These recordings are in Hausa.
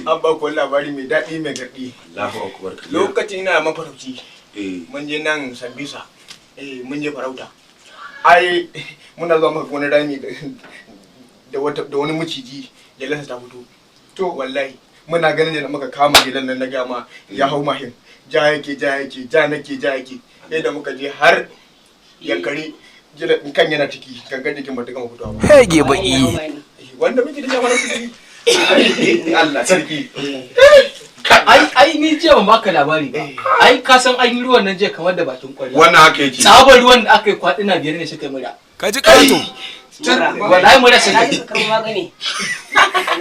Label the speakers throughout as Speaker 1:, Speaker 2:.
Speaker 1: An ba ku wani labari mai daɗi mai garɗi.
Speaker 2: Allahu akbar kabira.
Speaker 1: Lokacin ina mafarauci, mun je nan Sambisa, mun je farauta. Ai muna zuwa muka ga wani rami da wata da wani maciji, jelarsa ta fito. To wallahi muna ganin da muka kama jelan nan, na gama ya hau mahin, ja yake, ja yake, ja nake, ja yake, yadda muka je har Yankari, jelan kan yana ciki, gangan jikin ba ta gama fitowa ba.
Speaker 3: Hege baki.
Speaker 1: Wanda muke da jama'a ciki.
Speaker 2: Allah sarki.
Speaker 4: Ai ni jiya ban baka labari ba. Ai ka san an yi ruwan nan jiya kamar da bakin kwarya.
Speaker 2: Wannan haka yake.
Speaker 4: Tsabar ruwan da aka yi, kwadina 5 ne suka yi mura.
Speaker 3: Ka ji ƙato.
Speaker 4: Wallahi mura
Speaker 5: Na
Speaker 4: suka
Speaker 5: ji
Speaker 4: yi.
Speaker 5: ka karɓi magani.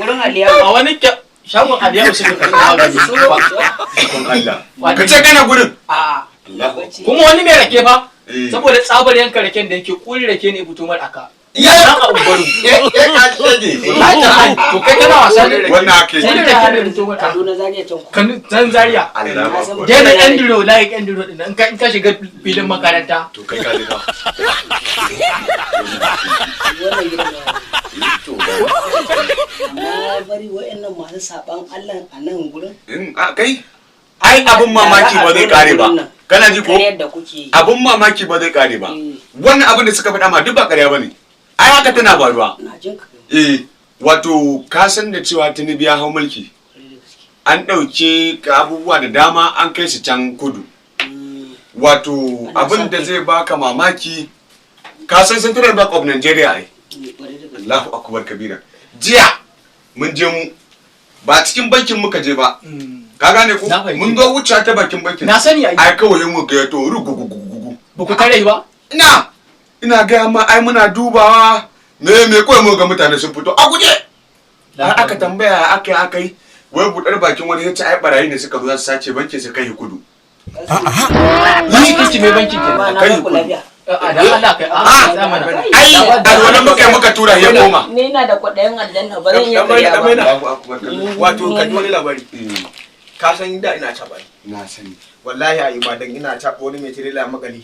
Speaker 5: Wurin Aliyu.
Speaker 4: A wani shagon Aliyu suka karɓi magani.
Speaker 2: Ikon Allah. Ka ce kana gurin.
Speaker 5: A'a.
Speaker 2: Allahu.
Speaker 4: Kuma wani mai rake fa,
Speaker 2: Eh.
Speaker 4: saboda tsabar yanka raken da yake kuri, rake ne ya fito mar aka.
Speaker 2: Ya.
Speaker 4: Nan a Ugbaru.
Speaker 2: Ya shege.
Speaker 4: Wallahi tallahi, to kai kana wasa ne.
Speaker 2: Wannan haka
Speaker 4: Kuri
Speaker 2: yake.
Speaker 4: rake ne ya fito mar aka.
Speaker 5: Kaduna Zaria can ku.
Speaker 4: Kanu can Zaria.
Speaker 2: Allahu akbar.
Speaker 4: Daina yan duro, layin yan duro din nan, in ka shiga filin makaranta.
Speaker 2: To kai ka ji fa.
Speaker 5: Wannan gidan na
Speaker 2: To
Speaker 5: Na bari wa'annan masu saban Allah a nan gurin.
Speaker 2: in a kai ai abun mamaki ba zai kare ba. Kana ji ko?
Speaker 5: Karyar da kuke yi.
Speaker 2: Abun mamaki ba zai kare ba. Wannan abin da suka faɗa ma duk ba ƙarya bane. Ai haka tana faruwa.
Speaker 5: Na jin ka.
Speaker 2: Eh, wato ka san da cewa Tinubu ya hau mulki.
Speaker 5: Kwarai da gaske.
Speaker 2: An ɗauke ka abubuwa da dama an kai su can kudu. Wato abin da zai baka mamaki, ka san Central Bank of Nigeria ai.
Speaker 5: Kwarai da gaske.
Speaker 2: Allahu akbar kabira. Jiya mun je mu ba cikin bankin muka je ba. Ka gane ko?
Speaker 4: Na fahimci.
Speaker 2: Mun zo wuce ta bakin bankin.
Speaker 4: Na sani ai.
Speaker 2: Ai kawai mu ga to rugugugugugu.
Speaker 4: Ba ku tare ba.
Speaker 2: Ina gaya ma, ai muna dubawa me kawai mu ga mutane sun fito a guje. Har aka tambaya aka yi wai budar bakin wani ya ce ai barayi ne suka zo za su sace bankin su kai kudu.
Speaker 4: Wani kici mai bankin
Speaker 5: Amma
Speaker 4: kenan.
Speaker 5: na
Speaker 2: Kai
Speaker 5: ba ku
Speaker 2: kudu.
Speaker 5: lafiya.
Speaker 4: A dan Allah kai a
Speaker 2: Ah,
Speaker 4: zamana.
Speaker 2: Ai alwala muka yi muka tura ya koma.
Speaker 5: Ni ina da kwaɗayin aljanna, ba zan iya
Speaker 1: Dan maina,
Speaker 5: karya
Speaker 1: dan
Speaker 5: ba.
Speaker 1: maina.
Speaker 2: Allahu akbar kabira.
Speaker 1: Wato ka ji wani labari.
Speaker 2: Eh,
Speaker 1: Ka san da ina caɓa.
Speaker 2: Na sani.
Speaker 1: Wallahi a Ibadan ina caɓa, wani mai tirela makali.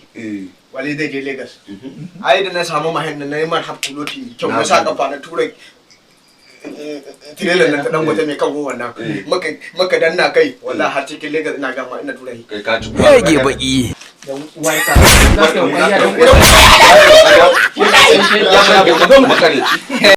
Speaker 1: Wali zai je Lagos. Ai da na samu mahin nan, na yi mar kuloti mai kyau, na sa kafa na tura tirelan nan ta Dangote mai kan wannan. Muka danna kai, wallahi har cikin Lagos ina gama ina tura shi.
Speaker 2: Kai ka ci.
Speaker 3: Hege baki.
Speaker 4: Dan uwarka. Za ka yi ƙarya dan uwarka.
Speaker 2: Makareci.